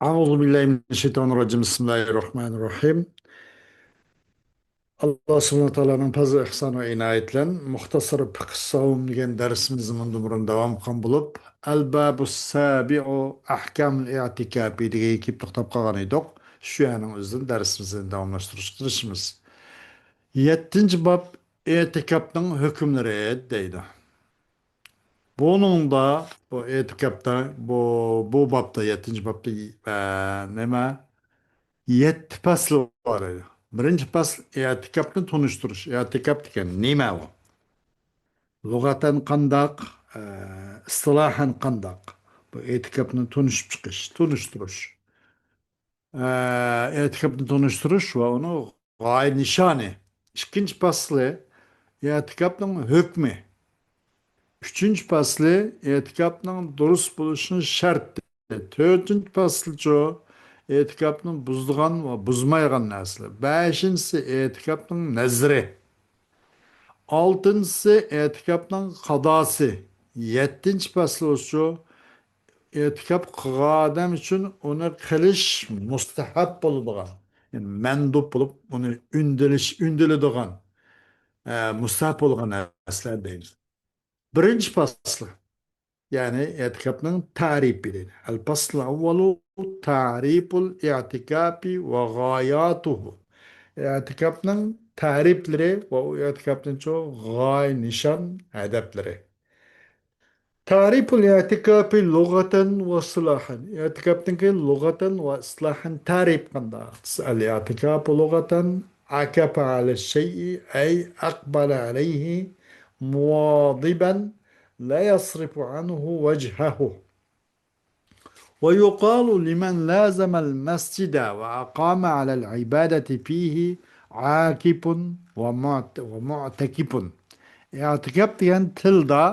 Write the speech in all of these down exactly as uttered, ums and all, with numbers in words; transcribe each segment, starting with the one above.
أعوذ بالله من الشيطان الرجيم. بسم الله الرحمن الرحيم. ئاللا سۇبھانەھۇ ۋە تائالانىڭ پەزلى، ئېھسان ۋە ئىنايىتى بىلەن مۇختەسەر فىقھى سەۋم دېگەن دەرسىمىزنى مۇندىن بۇرۇن داۋام قىلغان بولۇپ، ئەل بابۇس سابىئۇ ئەھكامۇل ئىئتىكاپى دېگەن كېلىپ توختاپ قالغان ئىدۇق. شۇ يەرنىڭ ئۆزىدىن دەرسىمىزنى داۋاملاشتۇرۇشقا تىرىشىمىز. يەتتىنچى باب، ئېتىكاپنىڭ ھۆكۈملىرى دەيدۇ. بۇنىڭدا، بۇ ئېتىكاپتا، بۇ، بۇ بابتا، يەتتىنچى بابتا، ئە، نېمە؟ يەتتە پەسىل بار ئىدى. بىرىنچى پەسىل ئېتىكاپنى تونۇشتۇرۇش. ئېتىكاپ دېگەن نېمە ئۇ؟ لۇغەتەن قانداق، ئە، ئىستىلاھەن قانداق؟ بۇ ئېتىكاپنى تونۇشۇپ چىقىش، تونۇشتۇرۇش. ئە، ئېتىكاپنى تونۇشتۇرۇش ۋە ئۇنىڭ غايە نىشانى. ئىككىنچى پەسلى ئېتىكاپنىڭ ھۆكمى. ئۈچىنچى پەسلى ئېتىكاپنىڭ دۇرۇس بولۇشىنىڭ شەرتى. تۆتىنچى پەسلىچۇ ئېتىكاپنىڭ بۇزىدىغان ۋە بۇزمايدىغان نەرسىلەر. بەشىنچىسى ئېتىكاپنىڭ نەزىرى. ئالتىنچىسى ئېتىكاپنىڭ قازاسى. يەتتىنچى پەسلى بولسىچۇ ئېتىكاپ قىلغان ئادەم ئۈچۈن ئۇنى قىلىش مۇستەھەب بولىدىغان، يەنى مەندۇب بولۇپ، ئۇنى ئۈندىلىش، ئۈندىلىدىغان، ئە، مۇستەھەب بولغان نەرسىلەر دەيمىز. بىرىنچى پەسلى، يەنى ئېتىكاپنىڭ تەرىپى دەيدۇ. الفصل الأول تعريف الاعتكاف وغاياته. ئېتىكاپنىڭ تەرىپلىرى ۋە ئۇ ئېتىكاپنىڭچۇ غايە، نىشان، ھەدەپلىرى. تعريف الاعتكاف لغة واصطلاحا. ئېتىكاپنىڭكى لۇغەتەن ۋە ئىستىلاھەن تەرىپى قانداق؟ الاعتكاف لغة عكف على الشيء أي أقبل عليه مواظبا لا يصرف عنه وجهه. ويقال لمن لازم المسجد وأقام على العبادة فيه عاكف ومعت-، ومعتكف. ئېتىكاپ دېگەن تىلدا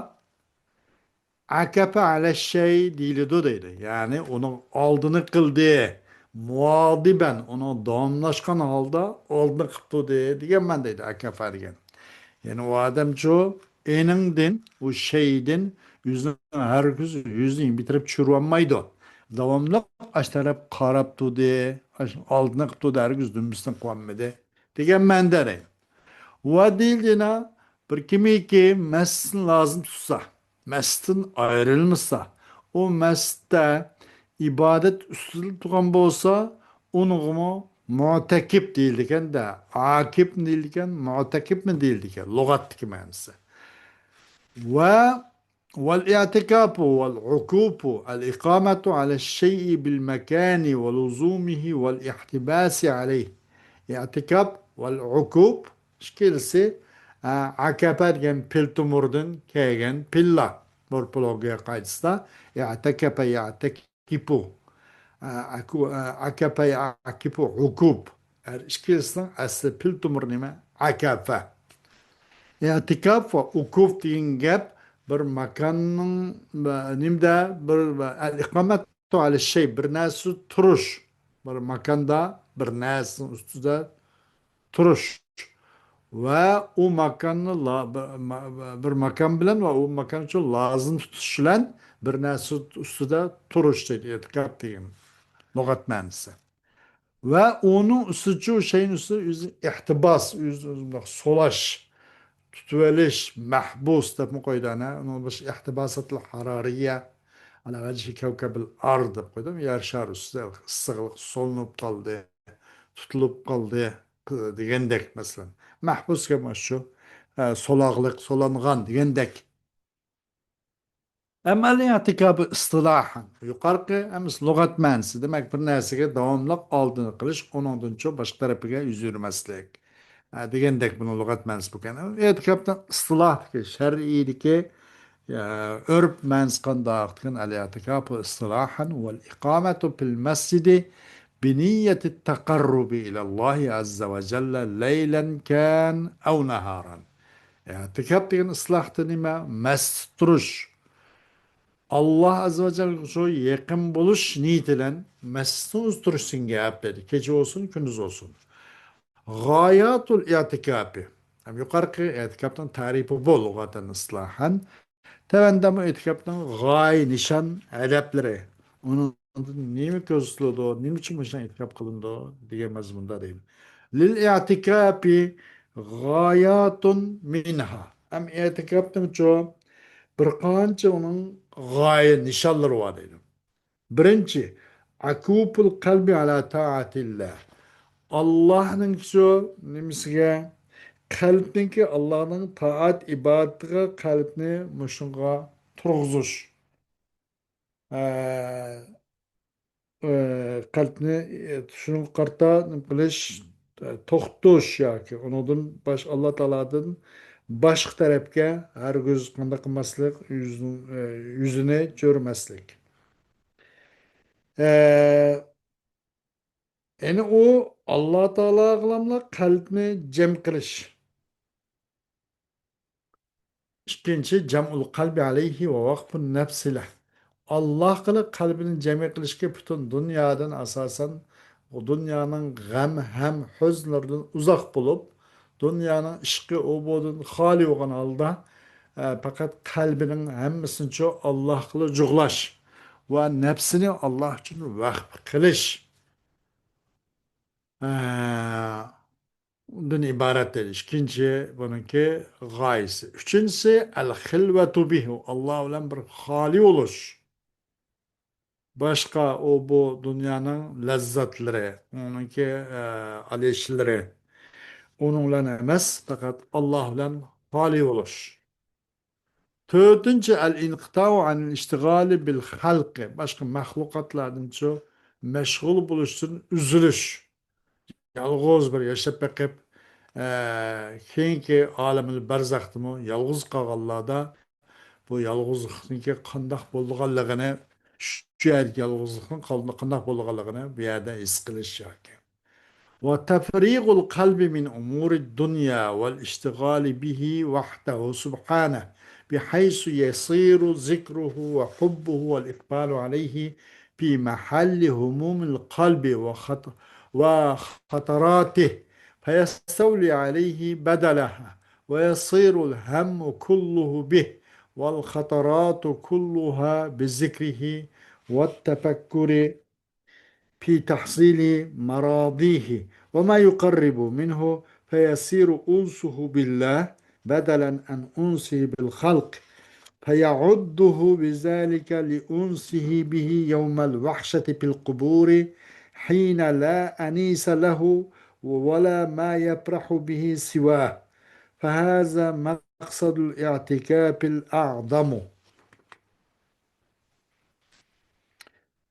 ئەكەپە ئەلەششەي دېيىلىدۇ دەيدۇ. يەنى ئۇنىڭ ئالدىنى قىلدى. مۇۋادىبەن، ئۇنىڭ داۋاملاشقان ھالدا ئالدىنى قىپتۇ دېگەن مەنىدە دەيدۇ، ئەكەپە دېگەن. يەنى ئۇ ئادەمچۇ ئېنىڭدىن، ئۇ شەيدىن يۈزىنى ھەرگىز يۈزىنى بىر تەرەپ چۈشۈرۈۋالمايدۇ. داۋاملىق ئاشۇ تەرەپ قاراپ تۇردى، ئاشۇ ئالدىنى قىپتۇ، ھەرگىز دۈمبىسىنى قىلالمىدى دېگەن مەنىدە دەيدۇ. ۋە دېيىلدى يەنە بىر كىمكى مەسچىتنى لازىم تۇتسا، مەسچىتتىن ئايرىلمىسا، ئۇ مەسچىتتە ئىبادەت ئۈستىدە تۇرغان بولسا، ئۇنىڭغىمۇ مۇتەكىپ دېيىلىدىكەن-دە، ئاكىپمۇ دېيىلىدىكەن، مۇتەكىپمۇ دېيىلىدىكەن، لۇغەتتىكى مەنىسى. ۋە، والاعتكاف والعكوف الإقامة على الشيء بالمكان ولزومه والاحتباس عليه. ئېتىكاپ ۋەل ئۇكۇپ ئىككىلىسى، ئە، ئەكەپە دېگەن پىل تومۇردىن كەلگەن پىللار. مورفولوگىيە قائىدىسىدا ئەتەكەپە، يەتەكىپۇ، ئە، ئەكۇ-، ئە، ئەكەپە، يەكىپۇ، ئۇكۇپ. ھەر ئىككىلىسىنىڭ ئەسلى پىل تومۇرى نېمە؟ ئەكەپە. ئېتىكاپ ۋە ئۇكۇپ دېگەن گەپ بىر ماكاننىڭ، ئە، نېمىدە بىر، ئە، ئىقامەت ئەلە شەي، بىر نەرسە تۇرۇش، بىر ماكاندا بىر نەرسىنىڭ ئۈستىدە تۇرۇش ۋە ئۇ ماكاننى لا-، بىر، بىر ماكان بىلەن ۋە ئۇ ماكان ئۈچۈن لازىم تۇتۇش بىلەن بىر نەرسە ئۈستىدە تۇرۇش دەيدۇ، ئېتىكاپ دېگەن لۇغەت مەنىسى. ۋە ئۇنىڭ ئۈستىچۇ شەينىڭ ئۈستىدە ئۆزى ئىھتىباس، ئۆزى، ئۆزى بۇنداق سولاش، تۇتۇۋېلىش، مەھبۇس دەپمۇ قويىدۇ ئەنە. ئۇنىڭ بىر ئىھتىباساتىل ھارارىيە، ئەلە ۋەجھى كەۋكەبىل ئارض دەپ قويدۇم. يەر شارى ئۈستىدە ئىسسىقلىق سولىنىپ قالدى، تۇتۇلۇپ قالدى دېگەندەك مەسىلەن. مەھبۇس گەپ مانا شۇ، ئە، سولاقلىق، سولانغان دېگەندەك. ئەمما ئەل ئېتىكاپى ئىستىلاھەن، يۇقىرىقى ئەمەس لۇغەت مەنىسى، دېمەك، بىر نەرسىگە داۋاملىق ئالدىنى قىلىش، ئۇنىڭدىنچۇ باشقا تەرىپىگە يۈز يۈرمەسلىك، ئە، دېگەندەك بۇنىڭ لۇغەت مەنىسى بولغان. ئېتىكاپنىڭ ئىستىلاھتىكى، شەرئىيدىكى، ئە، ئۆرپ مەنىسى قانداق دېگەن، ئەل ئېتىكاپى ئىستىلاھەن ۋەل ئىقامەتۇ فىل مەسجىدى بىنىيەتىت تەقەررۇبى ئىلەللاھى ئەززە ۋە جەللە لەيلەن كان ئەۋ نەھارەن. ئېتىكاپ دېگەن ئىستىلاھتا نېمە؟ مەستتە تۇرۇش. ئاللا ئەززە ۋە جەللىگە شۇ يېقىن بولۇش نىيىتى بىلەن مەستتە ئۆزى تۇرۇش دېگەن گەپ دەيدۇ. كېچە بولسۇن، كۈندۈز بولسۇن. غاياتۇل ئېتىكاپى. ھەم يۇقىرىقى ئېتىكاپنىڭ تەرىپى بۇ، لۇغەتەن ئىستىلاھەن. تۆۋەندە بۇ ئېتىكاپنىڭ غايە، نىشان، ھەدەپلىرى، ئۇنىڭ ئۇنىڭدىن نېمە كۆزىتىلىدۇ، نېمە ئۈچۈن مۇشۇنداق ئېتىكاپ قىلىنىدۇ دېگەن مەزمۇندا دەيدۇ. لىل ئەتىكاپى غاياتۇن مىنھا. ھەم ئېتىكاپنىڭچۇ بىر قانچە ئۇنىڭ غايە نىشانلىرى بار دەيدۇ. بىرىنچى، ئەكۇپۇل قەلبى ئالا تائەتىللا. ئاللاھنىڭ شۇ نېمىسىگە، قەلبنىڭكى ئاللاھنىڭ تائەت ئىبادىتىگە قەلبنى مۇشۇنىڭغا تۇرغۇزۇش. ئە، ئە، قەلبنى، ئە، شۇنىڭغا قارىتا نېمە قىلىش، ئە، توختىتىش ياكى ئۇنىڭدىن باش-، ئاللا تائالادىن باشقا تەرەپكە ھەرگىز قانداق قىلماسلىق، يۈزىنى، ئە، يۈزىنى چۆرىمەسلىك. ئە، يەنى ئۇ ئاللا تائالاغىلا قەلبنى جەم قىلىش. ئىككىنچى، جەمئۇل قەلبى ئەلەيھى ۋە ۋەقفۇن نەفسى لەھ. ئاللاھقىلا قەلبىنى جەم قىلىشقا پۈتۈن دۇنيادىن ئاساسەن، ئۇ دۇنيانىڭ غەم ھەم ھۆزنلىرىدىن ئۇزاق بولۇپ، دۇنيانىڭ ئىشقى ئۇ بۇدىن خالىي بولغان ھالدا، ئە، پەقەت قەلبىنىڭ ھەممىسىنىچۇ ئاللاھقىلا جۇغلاش ۋە نەپسىنى ئاللاھ ئۈچۈن ۋەقف قىلىش. ئە، دىن ئىبارەت دەيدۇ. ئىككىنچى بۇنىڭكى غايىسى. ئۈچىنچىسى، ئەل خىلۋەتۇ بىھ، ئاللا بىلەن بىر خالىي بولۇش. باشقا ئۇ بۇ دۇنيانىڭ لەززەتلىرى، ئۇنىڭكى، ئە، ئالىشلىرى، ئۇنىڭ بىلەن ئەمەس، پەقەت ئاللا بىلەن خالىي بولۇش. تۆتىنچى، ئەل ئىنقىتاۋ ئەن ئىشتىغالى بىل خەلقى، باشقا مەخلۇقاتلاردىنچۇ مەشغۇل بولۇشتىن ئۈزۈلۈش. يالغۇز بىر ياشاپ بېقىپ، ئە، كېيىنكى ئالەمدە بەرزەختىمۇ يالغۇز قالغانلاردا بۇ يالغۇزلۇقنىڭكى قانداق بولىدىغانلىقىنى، شۇ يەردىكى يالغۇزلۇقنىڭ قانداق بولىدىغانلىقىنى بۇ يەردە ھېس قىلىش ياكى. وتفريغ القلب من أمور الدنيا والاشتغال به وحده سبحانه، بحيث يصير ذكره وحبه والإقبال عليه في محل هموم القلب وخط-، وخطراته، فيستولي عليه بدلها، ويصير الهم كله به، والخطرات كلها بذكره والتفكر في تحصيل مراضيه وما يقرب منه، فيصير أنسه بالله بدلا عن أنسه بالخلق، فيعده بذلك لأنسه به يوم الوحشة في القبور، حين لا أنيس له ولا ما يفرح به سواه. فهذا مقصد الاعتكاف الأعظم.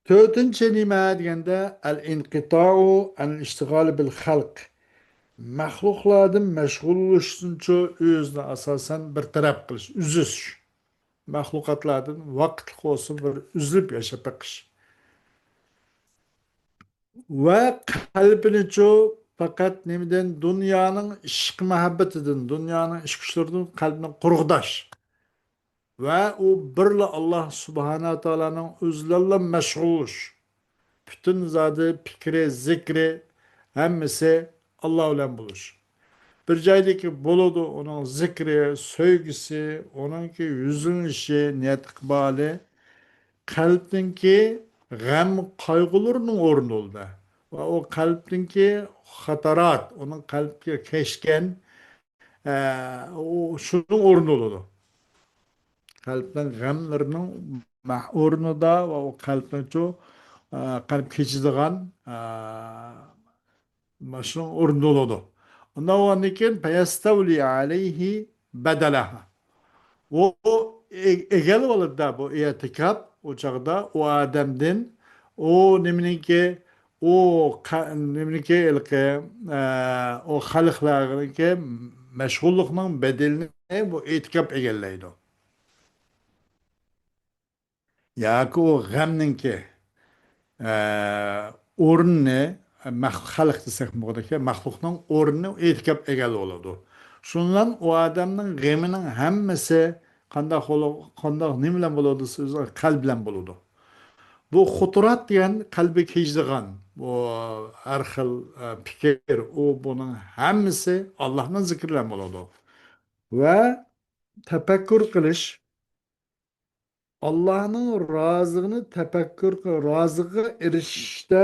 تۆتىنچى نېمە دېگەندە، ئەل ئىنقىتاۋ ئەن ئىشتىغال بىل خەلق. مەخلۇقلاردىن مەشغۇللىنىشتىنچۇ ئۆزىنى ئاساسەن بىر تەرەپ قىلىش، ئۈزۈش. مەخلۇقاتلاردىن ۋاقىتلىق بولسا بىر ئۈزۈلۈپ ياشاپ بېقىش. ۋە قەلبىنىچۇ پەقەت نېمىدىن؟ دۇنيانىڭ ئىشق مۇھەببىتىدىن، دۇنيانىڭ ئىشق كۈچلىرىدىن قەلبىنى قۇرغۇداش. ۋە ئۇ بىرلا ئاللا سۇبھانە تائالانىڭ ئۆزىدىنلا مەشغۇل بولۇش. پۈتۈن زادى، پىكرى، زىكرى، ھەممىسى ئاللا بىلەن بولۇش. بىر جايدىكى بولىدۇ، ئۇنىڭ زىكرى، سۆيگۈسى، ئۇنىڭكى يۈزلىنىشى، نىيەت ئىقبالى قەلبنىڭكى غەم قايغۇلىرىنىڭ ئورنىدا ۋە ئۇ قەلبنىڭكى خاتارات، ئۇنىڭ قەلبكە كەچكەن، ئە، ئۇ شۇنىڭ ئورنىدا بولىدۇ. قەلبنىڭ غەملىرىنىڭ مەھ-، ئورنىدا ۋە ئۇ قەلبنىڭچۇ، ئە، قەلب كېچىدىغان، ئە، مانا شۇنىڭ ئورنىدا بولىدۇ. ئۇنداق بولغاندىن كېيىن، فيستولي عليه بدلها. ئۇ ئە-، ئەگەل بولىدۇ بۇ ئېتىكاپ، ئۇ چاغدا ئۇ ئادەمدىن، ئۇ نېمىنىڭكى، ئۇ قە-، نېمىنىڭكى ھېلىقى، ئە، ئۇ خەلقلەرنىڭكى مەشغۇللۇقنىڭ بەدىلىنى بۇ ئېتىكاپ ئىگىلەيدۇ. ياكى ئۇ غەمنىڭكى، ئە، ئورنىنى، مەخ-، خەلق دېسەك بولىدىكەن، مەخلۇقنىڭ ئورنىنى ئېتىكاپ ئىگىلەپ بولىدۇ. شۇنىڭ بىلەن ئۇ ئادەمنىڭ غېمىنىڭ ھەممىسى قانداق بولۇ-، قانداق نېمە بىلەن بولىدۇ دېسە، ئۆزى قەلب بىلەن بولىدۇ. بۇ خۇتۇرات دېگەن قەلبى كېچىدىغان، بۇ ھەر خىل، ئە، پىكىر، ئۇ بۇنىڭ ھەممىسى ئاللانىڭ زىكرى بىلەن بولىدۇ. ۋە تەپەككۇر قىلىش، ئاللاھنىڭ رازىلىقىنى تەپەككۇر، رازىلىقىغا ئېرىشىشتە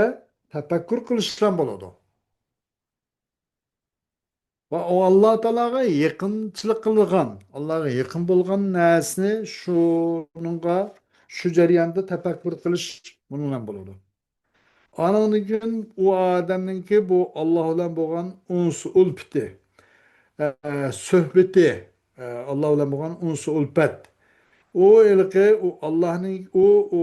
تەپەككۇر قىلىشلان بولىدۇ. ۋە ئۇ ئاللا تائالاغا يېقىنچىلىق قىلىدىغان، ئاللاغا يېقىن بولغان نەرسىنى شۇنىڭغا، شۇ جەرياندا تەپەككۇر قىلىش بۇنىڭ بىلەن بولىدۇ. ئانىڭدىن كېيىن ئۇ ئادەمنىڭكى بۇ ئاللا بىلەن بولغان ئۇنس ئۈلپىتى، ئە، سۆھبىتى، ئە، ئاللا بىلەن بولغان ئۇنس ئۈلپەت. ئۇ ھېلىقى، ئۇ ئاللانىڭ، ئۇ، ئۇ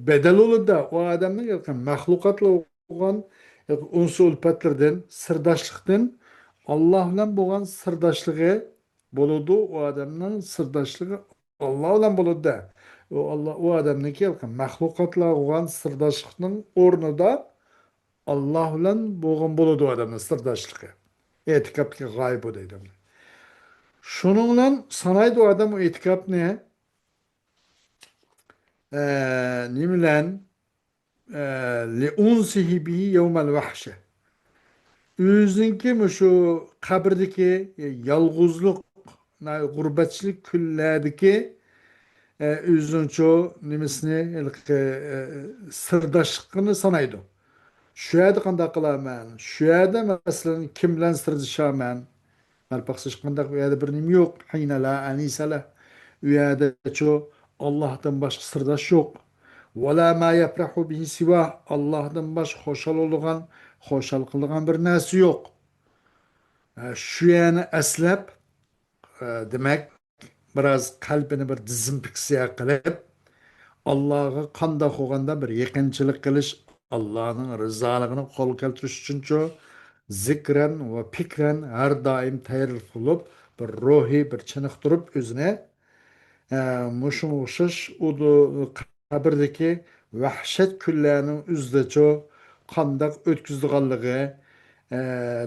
بەدەل بولىدۇ، ئۇ ئادەمنىڭ ھېلىقى مەخلۇقاتلار بولغان ئۇنس ئۈلپەتلىرىدىن، سىرداشلىقتىن، ئاللا بىلەن بولغان سىرداشلىقى بولىدۇ، ئۇ ئادەمنىڭ سىرداشلىقى ئاللا بىلەن بولىدۇ. ئۇ ئاللا، ئۇ ئادەمنىڭكى مەخلۇقاتلار بولغان سىرداشلىقنىڭ ئورنىدا ئاللا بىلەن بولغان بولىدۇ ئادەمنىڭ سىرداشلىقى. ئېتىكاپتىكى غايە بۇ دەيدۇ. شۇنىڭ بىلەن سانايدۇ ئادەم ئۇ ئېتىكاپنى، ئە، نېمە بىلەن؟ ئە، لىئۇنسىھى بىھى يەۋمەل ۋەھشە. ئۆزىنىڭكى مۇشۇ قەبرىدىكى يالغۇزلۇق، غۇربەتچىلىك كۈنلەردىكى، ئە، ئۆزىنىڭچۇ نېمىسىنى، ھېلىقى، ئە، سىرداشلىقىنى سانايدۇ. شۇ يەردە قانداق قىلارمەن؟ شۇ يەردە، مەسىلەن، كىم بىلەن سىردىشارمەن؟ مەن باقسا ھېچقانداق ئۇ يەردە بىر نېمە يوق. ھىينە لا ئەنىسە لە. ئۇ يەردىچۇ ئاللاھتىن باشقا سىرداش يوق. ۋەلا ما يەپرەھۇ بىھى سىۋاھ. ئاللاھتىن باشقا خۇشال بولىدىغان، خۇشال قىلىدىغان بىر نەرسە يوق. ئە، شۇ يەرنى ئەسلەپ، ئە، دېمەك، بىراز قەلبىنى بىر دېزىنفېكسىيە قىلىپ، ئاللاغا قانداق بولغاندا بىر يېقىنچىلىق قىلىش، ئاللانىڭ رىزالىقىنى قولغا كەلتۈرۈش ئۈچۈنچۇ، زىكرەن ۋە پىكرەن ھەر دائىم تەييارلىق قىلىپ، بىر روھىي بىر چېنىقتۇرۇپ ئۆزىنى، ئە، مۇشۇنىڭغا ئوخشاش ئۇ قەبرىدىكى ۋەھشەت كۈنلەرنىڭ ئۆزىدىچۇ قانداق ئۆتكۈزىدىغانلىقى، ئە،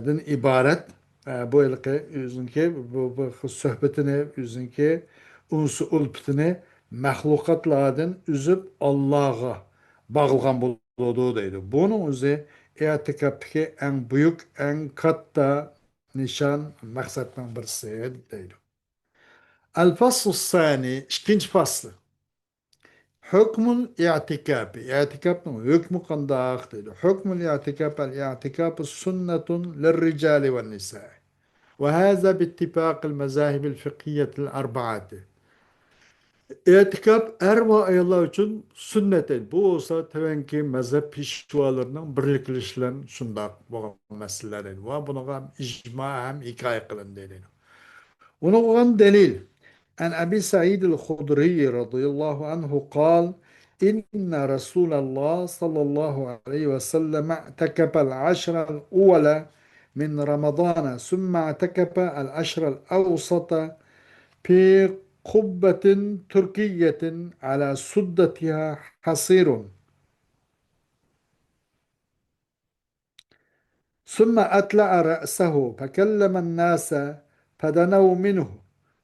دىن ئىبارەت. ئە، بۇ ھېلىقى ئۆزىنىڭكى بۇ، بۇ خىل سۆھبىتىنى، ئۆزىنىڭكى ئۇنس ئۈلپىتىنى مەخلۇقاتلاردىن ئۈزۈپ، ئاللاغا باغلىغان بولىدۇ دەيدۇ. بۇنىڭ ئۆزى ئېتىكاپتىكى ئەڭ بۈيۈك، ئەڭ كاتتا نىشان، مەقسەتنىڭ بىرسى دەيدۇ. ئەل-فەسلۇس سانى، ئىككىنچى پەسلى. ھۆكمۇل ئىئتىكاپى، ئېتىكاپنىڭ ھۆكمى قانداق دەيدۇ. ھۆكمۇل ئىئتىكاپ، ئەل ئىئتىكاپۇ سۇننەتۇن لىررىجالى ۋەننىسائى. وهذا باتفاق المذاهب الفقهية الأربعة. ئېتىكاپ ئەر ۋە ئاياللار ئۈچۈن سۈننەت دەيدۇ. بۇ بولسا تۆۋەنكى مەزھەپ پېشۋالىرىنىڭ بىرلىكلىشىشى بىلەن شۇنداق بولغان مەسىلىلەر دەيدۇ. ۋە بۇنىڭغا ئىجما ھەم ھېكايە قىلىندى دەيدۇ. ئۇنىڭغا دەلىل. عن أبي سعيد الخدري رضي الله عنه قال: إن رسول الله صلى الله عليه وسلم اعتكف العشر الأول من رمضان، ثم اعتكف العشر الأوسط في قبة تركية على سدتها حصير. ثم أطلع رأسه فكلم الناس فدنوا منه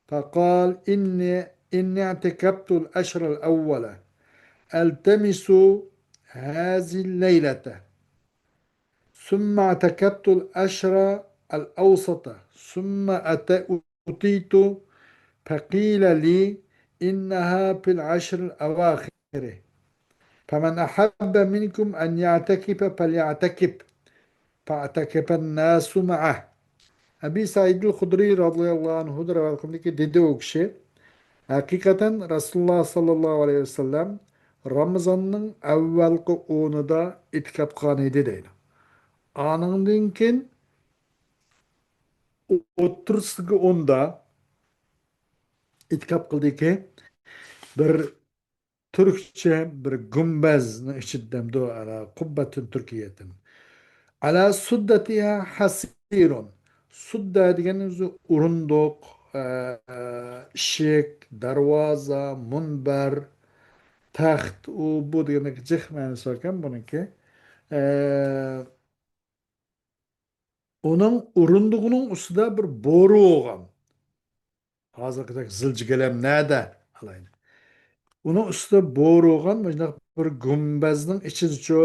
فقال: إني، إني اعتكفت العشر الأول ألتمس هذه الليلة، ثم اعتكفت العشر الأوسط، ثم أت-، أتيت فقيل لي: إنها في العشر الأواخر، فمن أحب منكم أن يعتكف فليعتكف، فاعتكف الناس معه. ئەبى سەئىدىل خۇدرىي رەزىيەللاھۇ ئەنھۇدىن رىۋايەت قىلىندىكى، دېدى ئۇ كىشى: ھەقىقەتەن رەسۇلۇللاھ ساللاللاھۇ ئەلەيھى ۋەسەللەم رامىزاننىڭ ئەۋۋەلقى ئونىدا ئېتىكاپ قىلغان ئىدى دەيدۇ. ئانىڭدىن كېيىن ئوتتۇرىسىدىكى ئوندا ئېتىكاپ قىلدىكى، بىر تۈركچە بىر گۈمبەزنىڭ ئىچىدە دەمدۇ، ئەلا قۇببەتىن تۈركىيەتىن. ئەلا سۇددەتىھا ھەسىرۇن. سۇددە دېگەن ئۆزى ئورۇندۇق، ئە، ئىشىك، دەرۋازا، مۇنبەر، تەخت، ئۇ، بۇ دېگەندەك جىق مەنىسى باركەن بۇنىڭكى. ئە، ئۇنىڭ ئورۇندۇقىنىڭ ئۈستىدە بىر بورا بولغان. ھازىرقىدەك زىلجىگەلەم نەدە؟ ئالايلى. ئۇنىڭ ئۈستىدە بورا بولغان مۇشۇنداق بىر گۈمبەزنىڭ ئىچىدىچۇ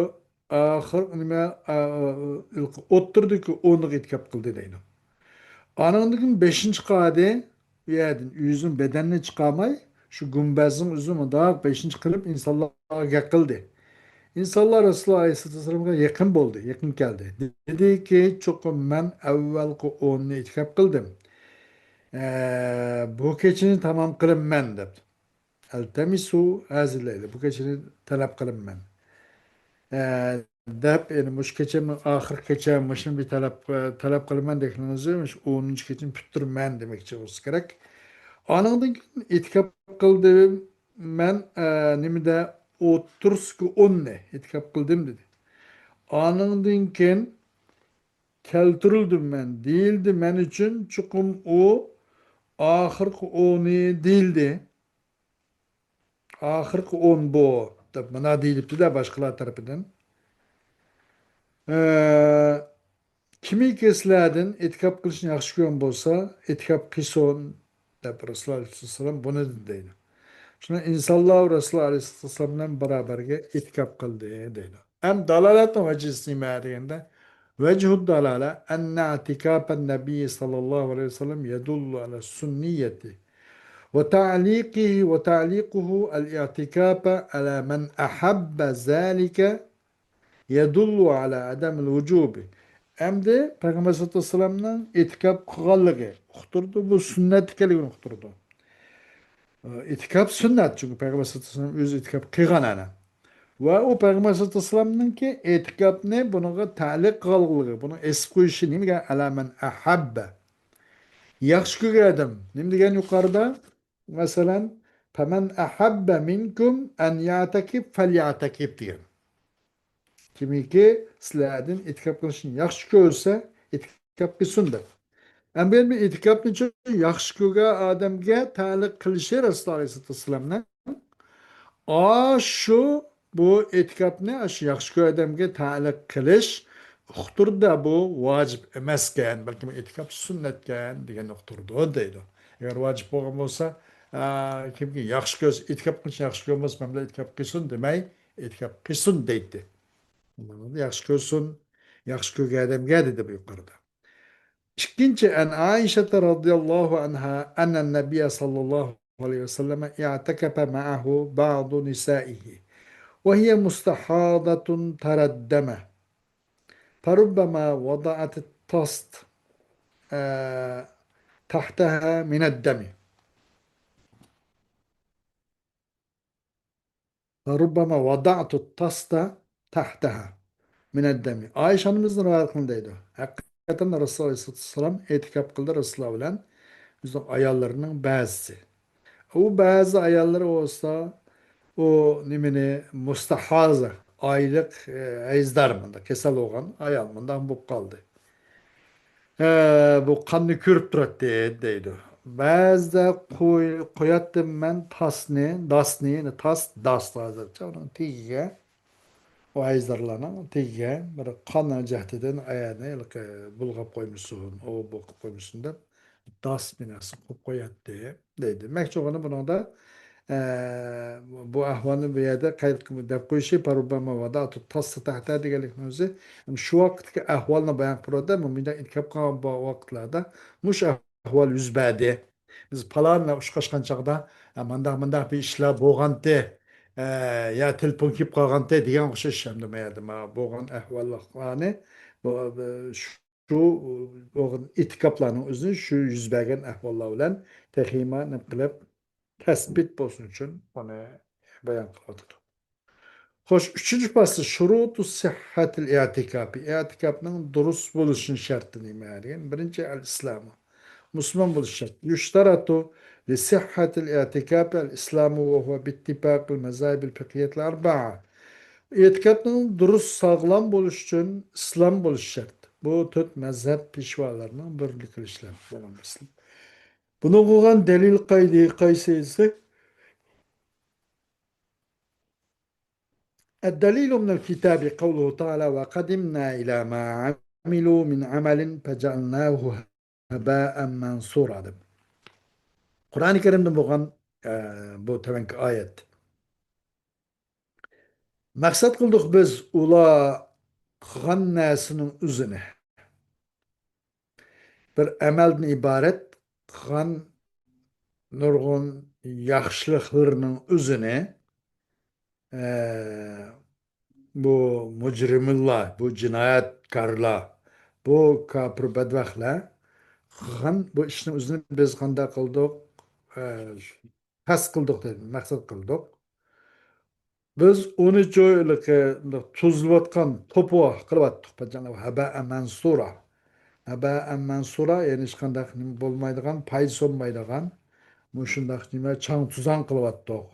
ئاخىر نېمە، ئا، ئا، ئوتتۇرىدىكى ئورۇندۇققا ئېتىكاپ قىلدى دەيدۇ. ئانىڭدىن كېيىن بېشىنى چىقاردى، ئۇ يەردىن ئۆزىنىڭ بەدىنىنى چىقارماي، شۇ گۈمبەزنىڭ ئۆزى مۇنداق بېشىنى چىقىرىپ ئىنسانلارغا گەپ قىلدى. ئىنسانلار رەسۇلۇللا ئەلەيھىسسالامغا يېقىن بولدى، يېقىن كەلدى. دېدىكى، چوقۇم مەن ئەۋۋەلقى ئوننى ئېتىكاپ قىلدىم. ئە، بۇ كېچىنى تامام قىلىمەن دەپتۇ. ئەلتەمىسۇ ھازىھىل لەيلە، بۇ كېچىنى تەلەپ قىلىمەن. ئە، دەپ، يەنى مۇشۇ كېچە، ئاخىرقى كېچە مۇشۇنى بىر تەلەپ، تەلەپ قىلىمەن دېگىنىڭىزى، مۇشۇ ئونىنچى كېچىنى پۈتتۈرىمەن دېمەكچى بولسا كېرەك. ئانىڭدىن كېيىن ئېتىكاپ قىلدىم مەن، ئە، نېمىدە، ئوتتۇرىسىكى ئوننى ئېتىكاپ قىلدىم دېدى. ئانىڭدىن كېيىن كەلتۈرۈلدۈم مەن، دېيىلدى مەن ئۈچۈن، چوقۇم ئۇ ئاخىرقى ئونى دېيىلدى. ئاخىرقى ئون بۇ، دەپ مانا دېيىلىپتۇ-دە باشقىلار تەرىپىدىن. ئە، كىمكى سىلەردىن ئېتىكاپ قىلىشنى ياخشى كۆرگەن بولسا، ئېتىكاپ قىلسۇن، دەپ رەسۇلۇللا ئەلەيھىسسالام بۇنى دېدى دەيدۇ. شۇنىڭ ئىنسانلار رەسۇلۇللا ئەلەيھىسسالام بىلەن بارابەرگە ئېتىكاپ قىلدى دەيدۇ. ئەم دالالەتنىڭ ۋەجىسى نېمە دېگەندە، وجه الدلالة أن اعتكاف النبي صلى الله عليه وسلم يدل على السنية، وتعليقه، وتعليقه الاعتكاف على من أحب ذلك يدل على عدم الوجوب. ئەمدى پەيغەمبەر سەللەللاھۇ ئەلەيھى ۋەسەللەمنىڭ ئېتىكاپ قىلغانلىقى ئۇقتۇرىدۇ، بۇ سۈننەت ئىكەنلىكىنى ئۇقتۇرىدۇ. ئېتىكاپ سۈننەت، چۈنكى پەيغەمبەر سەللەللاھۇ ئەلەيھى ۋەسەللەم ئۆزى ئېتىكاپ قىلغان ئەنە. ۋە ئۇ پەيغەمبەر سەللەللاھۇ ئەلەيھى ۋەسەللەمنىڭكى ئېتىكاپنى بۇنىڭغا تەئلىق قىلغانلىقى، بۇنى ئېسىپ قويۇشى نېمىگە؟ على من أحب. ياخشى كۆرگەن ئادەم. نېمە دېگەن يۇقىرىدا؟ مەسىلەن، فمن أحب منكم أن يعتكف فليعتكف دېگەن. كىمكى سىلەردىن ئېتىكاپ قىلىشنى ياخشى كۆرسە، ئېتىكاپ قىلسۇن دەپ. ئەمدى بۇ ئېتىكاپنى ياخشى كۆرگەن ئادەمگە تەئلىق قىلىشى رەسۇلۇللا ئەلەيھىسسالاتۇ ۋەسسالامنىڭ ئاشۇ بۇ ئېتىكاپنى ئاشۇ ياخشى كۆرگەن ئادەمگە تەئلىق قىلىش ئۇقتۇردا بۇ ۋاجىپ ئەمەسكەن، بەلكى بۇ ئېتىكاپ سۈننەتكەن دېگەن ئۇقتۇردا دەيدۇ. ئەگەر ۋاجىپ بولغان بولسا، ئا، كىمكى ياخشى كۆرسە، ئېتىكاپ قىلىشنى ياخشى كۆرگەن بولسا، مەن بىلەن ئېتىكاپ قىلسۇن دېمەي، ئېتىكاپ قىلسۇن دەيتتى. ياخشى كۆرسۇن، ياخشى كۆرگەن ئادەمگە دېدى بۇ يۇقىرىدا. ئىككىنچى، عن عائشة رضي الله عنها أن النبي صلى الله عليه وسلم اعتكف معه بعض نسائه وهي مستحاضة ترى الدم فربما وضعت الطست، آه، تحتها من الدم. فربما وضعت الطست تحتها من الدم. ئائىشە ئانىمىزدىن رىۋايەت قىلىنىدۇ دەيدۇ. ھەقىقەتەن رەسۇلۇللا ئەلەيھىسسالام ئېتىكاپ قىلدى رەسۇلۇللا بىلەن ئۆزىنىڭ ئاياللىرىنىڭ بەزىسى. ئۇ بەزى ئاياللىرى بولسا، ئۇ نېمىنى، مۇستەھازە، ئايلىق، ئە، ھەيزدار، مۇنداق كېسەل بولغان ئايال مۇنداق بولۇپ قالدى. ئە، بۇ قاننى كۆرۈپ تۇراتتى دەيدۇ. بەزىدە قوي-، قوياتتىم مەن تاسنى، داسنى، يەنى تاس، داس ھازىرچە ئۇنىڭ تېگىگە، ئۇ ھەيزدارلارنىڭ تېگىگە بىر قان جەھىتىدىن ئايالنى ھېلىقى بۇلغاپ قويمىسۇن، ئۇ بۇ قىلىپ قويمىسۇن دەپ، داس بىناسى قويۇپ قوياتتى دەيدۇ. دېمەكچى بولغىنى بۇنىڭدا، ئە، بۇ ئەھۋالنى بۇ يەردە قەيت قىلىپ دەپ قويۇشى، پەرۇببەما ۋەدەئتۇ تاسسا تەھتە دېگەنلىكنىڭ ئۆزى، شۇ ۋاقىتتىكى ئەھۋالنى بايان قىلىۋاتىدۇ. مۇنداق ئېتىكاپ قالغان بۇ ۋاقىتلاردا مۇشۇ ئەھۋال يۈز بەردى. بىز پالان بىلەن ئۇچراشقان چاغدا، ئە، مانداق، مانداق بىر ئىشلار بولغانتى، ئە، يا تېلېفون كېلىپ قالغانتى دېگەن ئوخشاش ئەمدى ما يەردە ما بولغان ئەھۋاللارنى بۇ، بۇ، شۇ شۇ ئېتىكاپلارنىڭ ئۆزى شۇ يۈز بەرگەن ئەھۋاللار بىلەن تېخىمۇ نېمە قىلىپ، تەسبىت بولسۇن ئۈچۈن ئۇنى بايان قىلىۋاتىدۇ. خوش، ئۈچىنچى پاسىل، شۇرۇتۇ سىھھەتىل ئېتىكاپى. ئېتىكاپنىڭ دۇرۇس بولۇشىنىڭ شەرتى نېمە دېگەن؟ بىرىنچى، ئەل ئىسلامۇ. مۇسۇلمان بولۇش شەرت. يۇشتەرەتۇ لىسىھھەتىل ئېتىكاپى ئەل ئىسلامۇ ۋە ھۇۋە بىتتىپاقىل مەزاھىبىل فىقھىيەتىل ئەربەئە. ئېتىكاپنىڭ دۇرۇس، ساغلام بولۇش ئۈچۈن ئىسلام بولۇش شەرت. بۇ تۆت مەزھەپ پېشۋالىرىنىڭ بىرلىكى ئىشلەپ بولغان مەسىلە. بۇنىڭغا بولغان دەلىل قايدى-، قايسى دېسەك، الدليل من الكتاب قوله تعالى: وقدمنا إلى ما عملوا من عمل فجعلناه هباء منثورا دەپ. قۇرئانى كەرىمدىن بولغان، ئە، بۇ تۆۋەنكى ئايەت. مەقسەت قىلدۇق بىز ئۇلار قىلغان نەرسىنىڭ ئۆزىنى. بىر ئەمەلدىن ئىبارەت قىلغان نۇرغۇن ياخشىلىقلىرىنىڭ ئۆزىنى، ئە، بۇ مۇجرىملار، بۇ جىنايەتكارلار، بۇ كاپىر بەدبەختلەر قىلغان بۇ ئىشنىڭ ئۆزىنى بىز قانداق قىلدۇق؟ ئە، قەست قىلدۇق دەيدۇ، مەقسەت قىلدۇق. بىز ئۇنى جويلىقى تۇزلىۋاتقان توپا قىلىۋاتتۇق. ھەبەئەن مەنسۇرا. ھەبەئەن مەنسۇرا، يەنى ھېچقانداق نېمە بولمايدىغان، پايدىسى بولمايدىغان، مۇشۇنداق نېمە چاڭ-توزان قىلىۋاتتۇق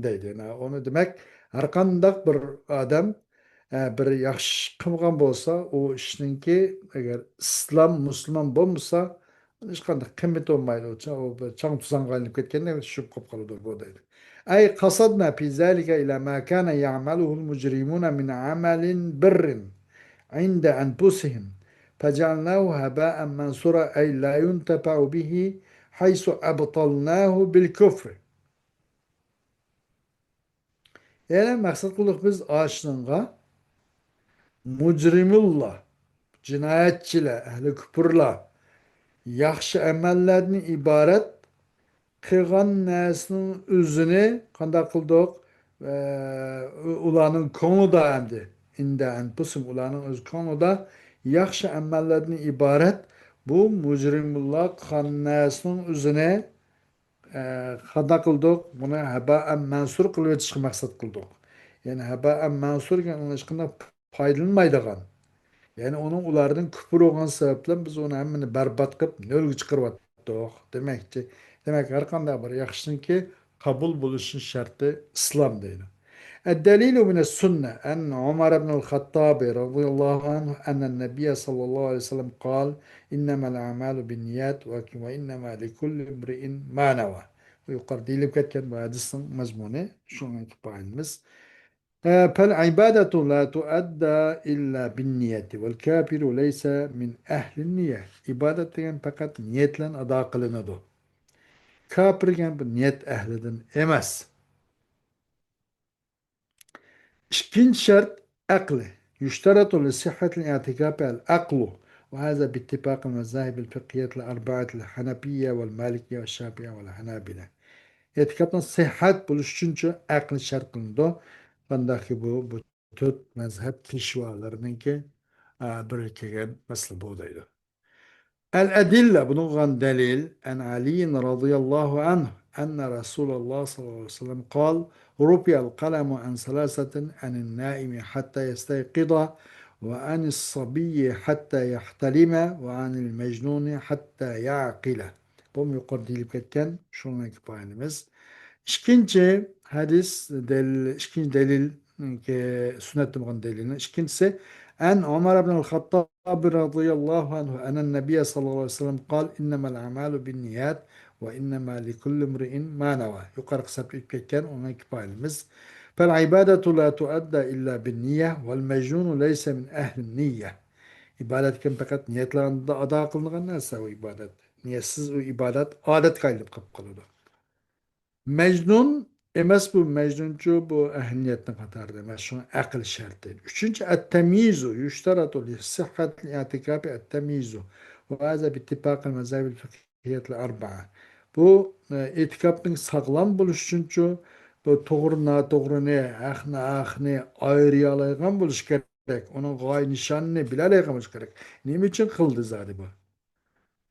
دەيدۇ. يەنى ئۇنى دېمەك، ھەرقانداق بىر ئادەم، ئە، بىر ياخشى ئىش قىلغان بولسا، ئۇ ئىشنىڭكى ئەگەر ئىسلام، مۇسۇلمان بولمىسا، ھېچقانداق قىممىتى بولمايدۇ. ئۇ چا-، ئۇ بىر چاڭ-توزانغا ئايلىنىپ كەتكەندەك چۈشۈپ قېلىپ قالىدۇ بۇ دەيدۇ. أي قصدنا في ذلك إلى ما كان يعمله المجرمون من عمل بر عند أنفسهم فجعلناه هباء منثورا أي لا ينتفع به حيث أبطلناه بالكفر. يەنى مەقسەت قىلدۇق بىز ئاشۇنىڭغا مۇجرىمۇللا، جىنايەتچىلەر، ئەھلى كۇپۇرلار، ياخشى ئەمەللەردىن ئىبارەت قىلغان نەرسىنىڭ ئۆزىنى قانداق قىلدۇق؟ ئە، ئۇلارنىڭ كۆڭلىدە ئەمدى، ئىندە ئەنپۇسىم، ئۇلارنىڭ ئۆز كۆڭلىدە ياخشى ئەمەللەردىن ئىبارەت بۇ مۇجرىمۇللا قىلغان نەرسىنىڭ ئۆزىنى ئە، قانداق قىلدۇق؟ بۇنى ھەبائەن مەنسۇر قىلىۋېتىشقا مەقسەت قىلدۇق. يەنى ھەبائەن مەنسۇر دېگەن ئۇنىڭ ھېچقانداق پايدىلانمايدىغان، يەنى ئۇنىڭ ئۇلاردىن كۇپۇر بولغان سەۋەبلەن بىز ئۇنى ھەممىنى بەربات قىلىپ، نۆلگە چىقىرىۋەتتۇق دېمەكچى. دېمەك، ھەر قانداق بىر ياخشىنىڭكى قابۇل بولۇشنىڭ شەرتى ئىسلام دەيدۇ. الدليل من السنة عن عمر بن الخطاب رضي الله عنه أن النبي صلى الله عليه وسلم قال: إنما الأعمال بالنيات وإنما لكل امرئ ما نوى. بۇ يۇقىرىدا دېيىلىپ كەتكەن بۇ ھەدىسنىڭ مەزمۇنى شۇنىڭ كىپايىمىز. فالعبادة لا تؤدى إلا بالنية والكافر ليس من أهل النية. ئىبادەت دېگەن پەقەت نىيەت بىلەن ئادا قىلىنىدۇ. كاپىر دېگەن بۇ نىيەت ئەھلىدىن ئەمەس. ئىككىنچى شەرت ئەقلى. يشترط لصحة الاعتكاف العقل، وهذا باتفاق المذاهب الفقهية الأربعة الحنفية والمالكية والشافعية والحنابلة. ئېتىكاپنىڭ سىھھەت بولۇشى ئۈچۈنچۇ ئەقىل شەرت قىلىنىدۇ. قانداقكى بۇ، بۇ تۆت مەزھەپ پېشۋالىرىنىڭكى، ئا، بىرگە كەلگەن مەسىلە بۇ دەيدۇ. الأدلة، بۇنىڭغا دەلىل، عن علي رضي الله عنه أن رسول الله صلى الله عليه وسلم قال: رفع القلم عن ثلاثة: عن النائم حتى يستيقظ، وعن الصبي حتى يحتلم، وعن المجنون حتى يعقل. بۇمۇ يۇقىرىدا دېيىلىپ كەتكەن شۇنىڭ كىپايىمىز. ئىككىنچى ھەدىس دەلىل، ئىككىنچى دەلىل، سۈننەتتە بولغان دەلىلنىڭ ئىككىنچىسى، عن عمر بن الخطاب رضي الله عنه أن النبي صلى الله عليه وسلم قال: إنما الأعمال بالنيات وإنما لكل امرئ ما نوى. يۇقىرىقى سەپتە ئۆتۈپ كەتكەن ئۇنىڭ كىپايىمىز. فالعبادة لا تؤدى إلا بالنية والمجنون ليس من أهل النية. ئىبادەت دېگەن پەقەت نىيەتلەردە ئادا قىلىنغان نەرسە ئۇ ئىبادەت. نىيەتسىز ئۇ ئىبادەت ئادەتكە ئايلىنىپ قېلىپ قالىدۇ. مەجنۇن ئەمەس بۇ، مەجنۇنچۇ بۇ ئەھلىيەتنىڭ قاتارىدا ئەمەس، شۇڭا ئەقىل شەرتى. ئۈچىنچى، التمييز يشترط لصحة الاعتكاف التمييز، وهذا باتفاق المذاهب الفقهية الأربعة. بۇ، ئە، ئېتىكاپنىڭ ساغلام بولۇشى ئۈچۈنچۇ، بۇ توغرا ناتوغرىنى، ھەقنى ھەقنى ئايرىيالايدىغان بولۇشى كېرەك. ئۇنىڭ غايە نىشانىنى بىلەلەيدىغان بولۇشى كېرەك. نېمە ئۈچۈن قىلدى زادى بۇ؟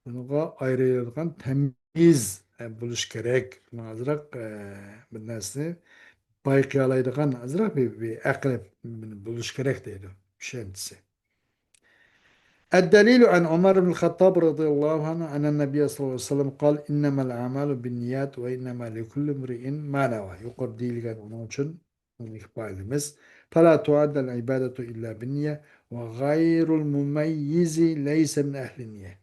بۇنىڭغا ئايرىلىدىغان تەميىز، ئە، بولۇش كېرەك. بۇنىڭ ئازراق، ئە، بىر نەرسىنى بايقىيالايدىغان ئازراق بىر، بىر ئەقىل بولۇش كېرەك دەيدۇ، چۈشەنچىسى. الدليل عن عمر بن الخطاب رضي الله عنه أن النبي صلى الله عليه وسلم قال: إنما الأعمال بالنيات وإنما لكل امرئ ما نوى. يۇقىرىدا دېيىلگەن ئۇنىڭ ئۈچۈن ئىپادىمىز. فلا تؤدى العبادة إلا بالنية وغير المميز ليس من أهل النية.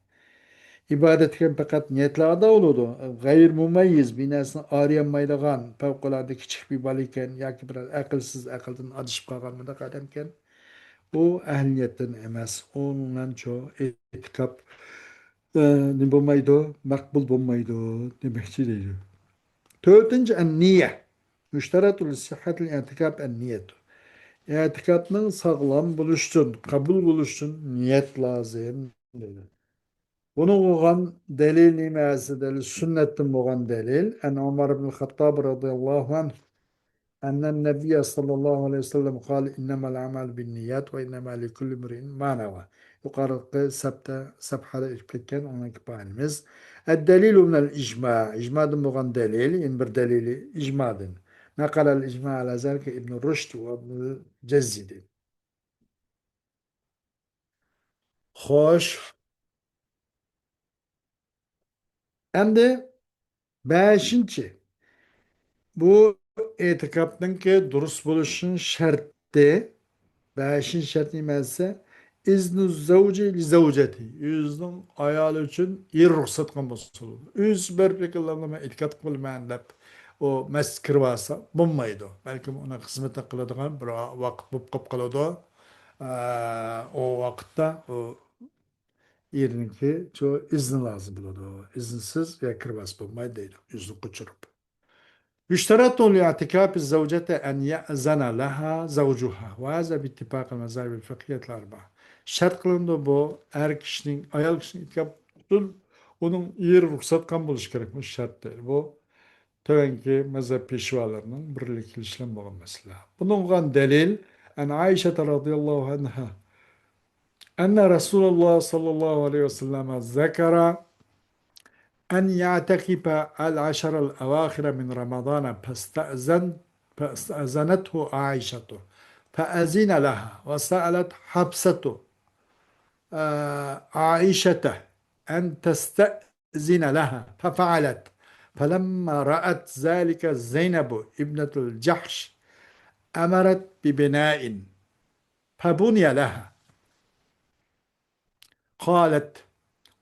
ئىبادەت دېگەن پەقەت نىيەتلەر ئادا بولىدۇ. غەير مۇمەييىز، بىر نەرسىنى ئايرىيالمايدىغان، پەۋقۇلئاددە كىچىك بىر بالا ئىكەن ياكى بىر ئەقىلسىز، ئەقىلدىن ئادىشىپ قالغان بۇنداق ئادەمكەن. ئۇ ئەھلىيەتتىن ئەمەس. ئۇنىڭچۇ ئېتىكاپ، ئە، نېمە بولمايدۇ، مەقبۇل بولمايدۇ دېمەكچى دەيدۇ. تۆتىنچى، ئەن نىيە. يشترط لصحة الاعتكاف النية. ئېتىكاپنىڭ ساغلام بولۇشى ئۈچۈن، قوبۇل بولۇشى ئۈچۈن نىيەت لازىم دەيدۇ. بۇنىڭغا بولغان دەلىل نېمە دېسە، دەلىل سۈننەتتىن بولغان دەلىل. ئەن ئۆمەر ئىبنۇل خەتتاب رەزىيەللاھۇ ئەنھۇ، ئەننەن نەبىييە سەللەللاھۇ ئەلەيھى ۋەسەللەم قال، ئىننەمەل ئەمالۇ بىننىيات ۋە ئىننەمە لىكۇللى ئىمرىئىن ما نەۋا. يۇقىرىقى سەپتە، سەپھەدە ئۆتۈپ كەتكەن ئۇنىڭ ئىپادىمىز. ئەددەلىلۇ مىنەل ئىجما، ئىجمادىن بولغان دەلىل، يەنە بىر دەلىلى ئىجمادىن. نەقەلەل ئىجما ئەلە زالىكە ئىبنۇ رۇشد ۋە ئىبنۇل جەززىدىن. خوش. ئەمدى بەشىنچى. بۇ ئېتىكاپنىڭكى دۇرۇس بولۇشىنىڭ شەرتى، بەشىنچى شەرت نېمە دېسە، ئىزنۇ زەۋجى لىزەۋجەتى، ئۆزىنىڭ ئايالى ئۈچۈن ئېرى رۇخسەت قىلغان بولسا بولىدۇ. ئۆزى بېرىپ يېقىنلىرىمنى مەن ئېتىكاپ قىلىمەن دەپ، ئۇ مەسچىتكە كىرىۋالسا بولمايدۇ. بەلكىم ئۇنىڭ خىزمىتىنى قىلىدىغان بىر ۋاقىت بولۇپ قاپ قالىدۇ. ئە، ئۇ ۋاقىتتا ئۇ ئېرىنىڭكى شۇ ئىزنى لازىم بولىدۇ. ئىزنسىز يا كىرىۋالسا بولمايدۇ دەيدۇ، ئۆزىنى قوچۇرۇپ. يشترط لاعتكاف الزوجة أن يأذن لها زوجها، وهذا باتفاق المذاهب الفقهية الأربعة. شەرت قىلىنىدۇ بۇ، ئەر كىشىنىڭ، ئايال كىشىنىڭ ئېتىكاپ ئۈچۈن ئۇنىڭ ئېرى رۇخسەت قىلغان بولۇشى كېرەك، بۇ شەرت دەيدۇ. بۇ تۆۋەنكى مەزھەپ پېشۋالىرىنىڭ بىرلىكى بىلەن بولغان مەسىلە. بۇنىڭغا دەلىل، عن عائشة رضي الله عنها أن رسول الله صلى الله عليه وسلم ذكر أن يعتكف العشر الأواخر من رمضان فاستأذن، فاستأذنته عائشة فأذن لها، وسألت حفصة، آه، عائشة أن تستأذن لها ففعلت، فلما رأت ذلك زينب ابنة الجحش أمرت ببناء فبني لها. قالت: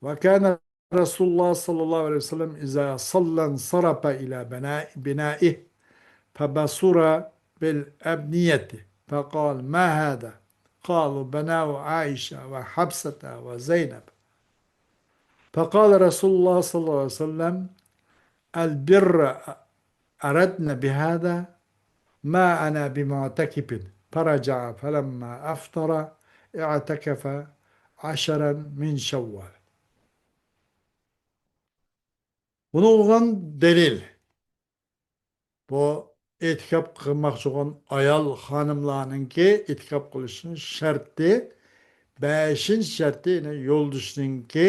وكان رسول الله صلى الله عليه وسلم إذا صلى انصرف إلى بناء، بنائه فبصر بالأبنية فقال: ما هذا؟ قالوا: بناء عائشة وحفصة وزينب. فقال رسول الله صلى الله عليه وسلم: البر أردن بهذا، ما أنا بمعتكف. فرجع فلما أفطر اعتكف عشرا من شوال. بۇنىڭغا دەلىل. بۇ ئېتىكاپ قىلماقچى بولغان ئايال خانىملارنىڭكى ئېتىكاپ قىلىشنىڭ شەرتى، بەشىنچى شەرتى، يەنى يولدىشىنىڭكى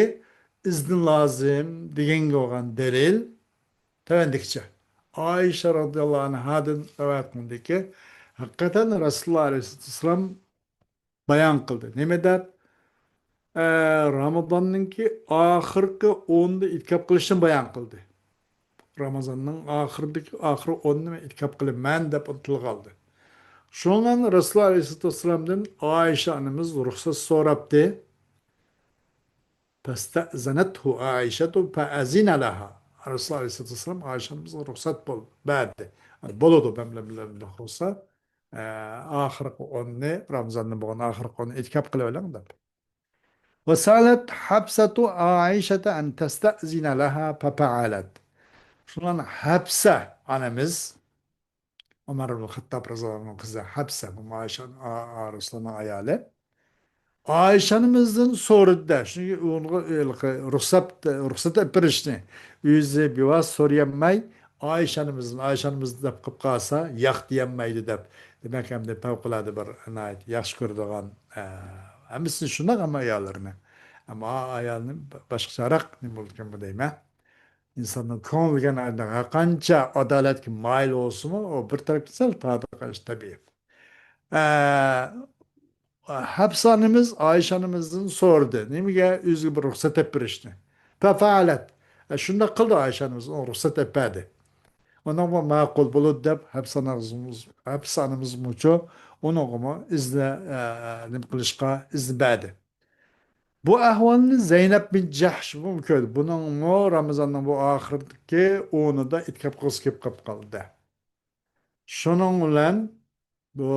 ئىزنى لازىم دېگەنگە بولغان دەلىل تۆۋەندىكىچە. ئائىشە رەزىياللاھۇ ئەنھادىن رىۋايەت قىلىندىكى، ھەقىقەتەن رەسۇلۇللاھ ئەلەيھىسسالام بايان قىلدى. نېمە دەپ؟ ئە، رامىزاننىڭكى ئاخىرقى ئونىدا ئېتىكاپ قىلىشنى بايان قىلدى. رامىزاننىڭ ئاخىرىدىكى، ئاخىرى ئونىنى مەن ئېتىكاپ قىلىمەن دەپ تىلغا ئالدى. شۇنىڭ بىلەن رەسۇلۇللاھ ئەلەيھىسسالاتۇ ۋەسسالامدىن ئائىشە ئانىمىز رۇخسەت سوراپتى. فاستأذنته عائشة فأذن لها. رەسۇلۇللاھ ئەلەيھىسسالاتۇ ۋەسسالام ئائىشە ئانىمىزغا رۇخسەت بول-، بەردى. بولىدۇ، مەن بىلەن بىللە بولسا، ئە، ئاخىرقى ئوننى، رامىزاندا بولغان ئاخىرقى ئوننى ئېتىكاپ قىلىۋېلىڭ دەپ. وسألت حفصة عائشة أن تستأذن لها ففعلت. شۇنىڭ ھەپسە ئانىمىز، ئۆمەر ئىبنى خەتتاب رەزىياللاھۇ ئەنھۇنىڭ قىزى ھەپسە، بۇ ئائىشە، ئا-، ئا-، رەسۇلۇللاھنىڭ ئايالى. ئائىشە ئانىمىزدىن سورىدى-دە، چۈنكى ئۇنىڭغا ھېلىقى رۇخسەت، رۇخسەت ئېلىپ بېرىشنى ئۆزى بىۋاسىتە سورىيالماي، ئائىشە ئانىمىزدىن، ئائىشە ئانىمىز دەپ قىلىپ قالسا، ياق دېيەلمەيدۇ دەپ. دېمەك، ئەمدى پەۋقۇلئاددە بىر ناھايىتى ياخشى كۆرىدىغان، ئە، ھەممىسىنى شۇنداق ئەمما ئاياللىرىنى. ئەمما ئايالنى باشقىچىراق نېمە بولىدىكەن بۇ دەيمەن. ئىنساننىڭ كۆڭلى دېگەن ھەر قانچە ئادالەتكە مايىل بولسىمۇ، ئۇ بىر تەرەپكە سەل تارتىدىغان ئىش تەبىئىي. ئە، ھەپسە ئانىمىز ئائىشە ئانىمىزدىن سورىدى، نېمىگە ئۆزىگە بىر رۇخسەت ئېلىپ بېرىشنى. ففعلت. ئە، شۇنداق قىلدى ئائىشە ئانىمىز، ئۇنىڭغا رۇخسەت ئېلىپ بەردى. ئۇنىڭغا ماقۇل بولىدۇ دەپ، ھەپسە ئانىمىز، ھەپسە ئانىمىزمۇچۇ ئۇنىڭغىمۇ ئىزنى، ئە، نېمە قىلىشقا ئىزنى بەردى. بۇ ئەھۋالنى زەينەپ بىن جەھشمۇ كۆردى. بۇنىڭمۇ رامىزاننىڭ بۇ ئاخىرقى ئونىدا ئېتىكاپ قىلغۇسى كېلىپ قاپ قالدى. شۇنىڭ بىلەن بۇ